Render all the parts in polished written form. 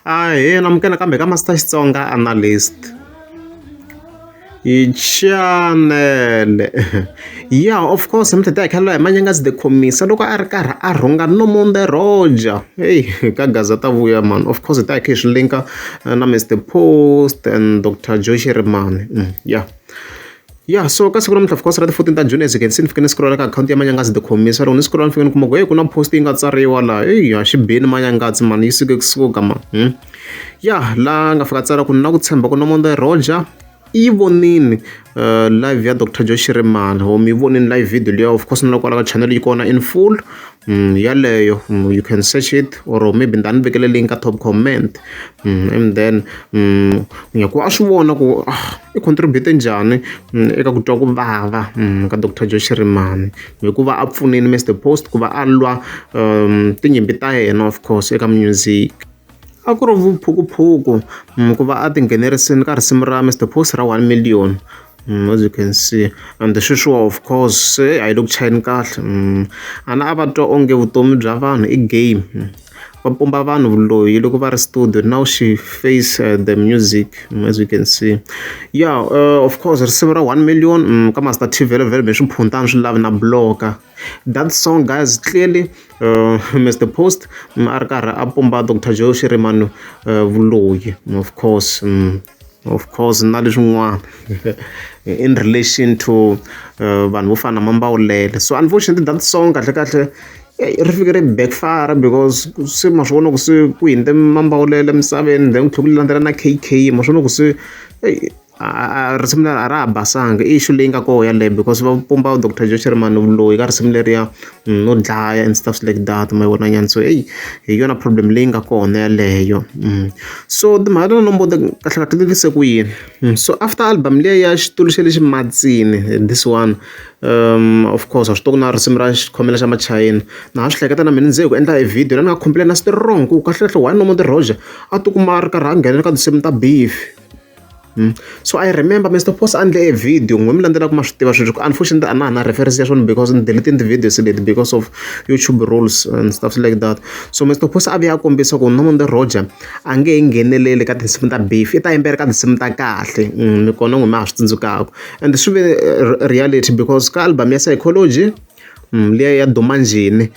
Ahee namukela nakambe ka Master Xitsonga Analyst chanele ya of course mi ta hi kha hi Manyangazi the Khomisa loko a ri karhi a rhunga Nomonde Roger hey ka Gaza ta vuya man of course hi ta hi kha hi swi linka na Mr Post and Dr Joe Shirimani ya Ya so ka siku namuntlha of course ra ti 14 ta June as you can see ni fike ni scroll ka akhawunti ya Manyangazi the Khomisa loko ni scroll ni fike ni kuma ku hey ku na post yi nga tsariwa laha eyi a xi bini Manyangazi mani yi suke kusuka ma ya la nga fika tsala ku na ku tshemba ku Nomonde Roger i yi vonini live ya Doctor Joe Shirimani or mi vonini live video liya of course na loko kwala ka channel yi kona in full yaleyo you can search it or maybe ni ta ni vekele link ka top comment and then ku a swi vona ku i contribute njhani eka ku twa ku vava ka Doctor Joe Shirimani hikuva a pfunile Mister Post ku va a lwa tinyimpi ta yena of course eka music. A ku ri vuphukuphuku ku va a tinghenerisini ka risimu ra Mister Post ra one million as you can see and sweswiwa of course se a yi le ku chayeni kahle a na a va twa onge vutomi bya vanhu i game va pumba vanhu vuloyi loko va ri studio now she face the music as you can see yeah of course risimu ra one million ka Master T vhele vhele me swiphuntana swi lavi na block-a that song guys clearly Mister Post a ri karhi a pumba Doctor Joe Shirimani vuloyi of course of course na leswin'wana in relation to vanhu vo fana na Mambawulele so unfortunately that song kahle kahle ri fike ri backfire because se ma swi vona ku se ku hundze Mambawulele emisaveni then ku tlhela ku landzela na K_K ma swi vona ku se risimu leri a ra ha basanga i issue leyi nga koho yaleyo because va pumba Doctor Joe Shirimani vuloyi ka risimu leriya no dlaya and stuff like that ma yi vona nyana so eyi hi yona problem leyi nga kona yaleyo so timhaka ta nombo kahle kahle ti tise ku yini so after album liya ya xitulu xa le ximatsini this one of course a swi tiva ku na risimu ra xikhomela xa machayina na ha swi hleketa na mina ndzi hi ku endla e video la ni nga complain strong ku kahle kahle why Nomonde Roger a tikuma a ri karhi a nghenela ka tinsimu ta beef. So I remember Mister Post a endle e video n'we mi landzelaka ma swi tiva sweswo unfortunately a na ha na reference ya swona because ni delete ti-videos leti because of YouTube rules and stuff like that so Mister Post a vuya a kombisa ku Nomonde Roger a nge he ngheneleli ka tinsimu ta beef i ta yimbelela ka tinsimu ta kahle ni kona n'we ma ha swi tsundzukaka and swi ve reality because ka album ya Psychology liya ya Duma Njhini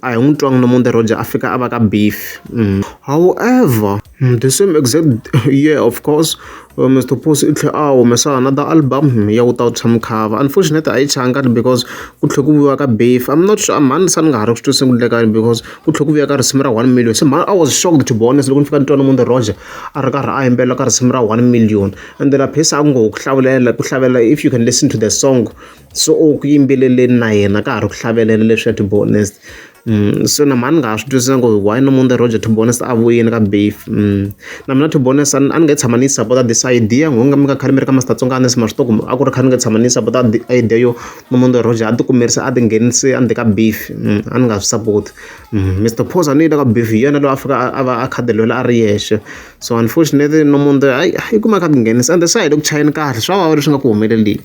a hi n'wi twangi Nomonde Roger a fika a va ka beef however the same exact year of course Mr Post i tlhe a humesa another album ya Without Mkhava unfortunately a yi chayanga kahle because ku tlhe ku vuyiwa ka beef I'm not sure mhani se ni nga ha ri ku swi twisisi ku endleka yini because ku tlhe ku vuya ka risimu ra one million se mhani I was shocked to be honest loko ni fika ni twa Nomonde Roger a ri karhi a yimbelela ka risimu ra one million and la phesi a ku ngo ku hlavelela ku hlavelela if you can listen to the song so o ku yimbeleleni na yena ka ha ri ku hlavelela leswiya to be honest so na mhani nga ha swi twisisa ku why Nomonde Roger to be honest a vuyini ka beef na mina to be honest a ni nge tshama ni yi support this idea n'we nga mi nga khale mi ri ka Master Tsonga ma swi tiva ku a ku ri khale ni nge tshama ni yi support idea yo Nomonde Roger a tikumerisa a tinghenisi endzeni ka beef a ni nga swi support Mr Post a ni yi le ka beef hi yena loyi a fika a va a kha a ri yexe so unfortunately Nomonde hayi i kuma a kha a tinghenisa ende se a hi le ku chayeni kahle swa vava leswi nga ku humeleleni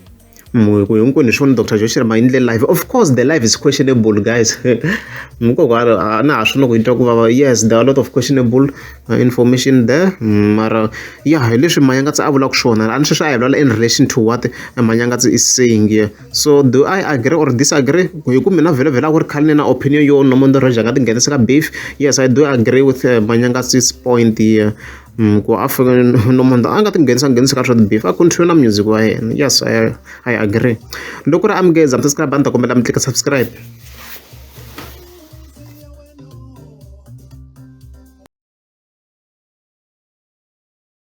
ku hinkwenu hi swona Doctor Joe Shirimani yi endle live of course the live is questionable guys hikokwalaho a na ha swi na ku yi twa ku vava yes there are a lot of questionable information there mara ya hi leswi Manyangatsi a vulaka swona a ni sweswi a hi vulavula in relation to what Manyangatsi is saying here so do I agree or disagree hi ku mina vhele vhele a ku ri khale ni na opinion yo Nomonde Roger a nga tinghenisa ka beef yes I do agree with Manyangatsi's point here ku a fika Nomonde a nga tinghenisa nghenisi ka swa ti-beef a continue na music wa yena yes I agree loko ri amukeza mi subscribe a ni ta kombela mi tlika subscribe.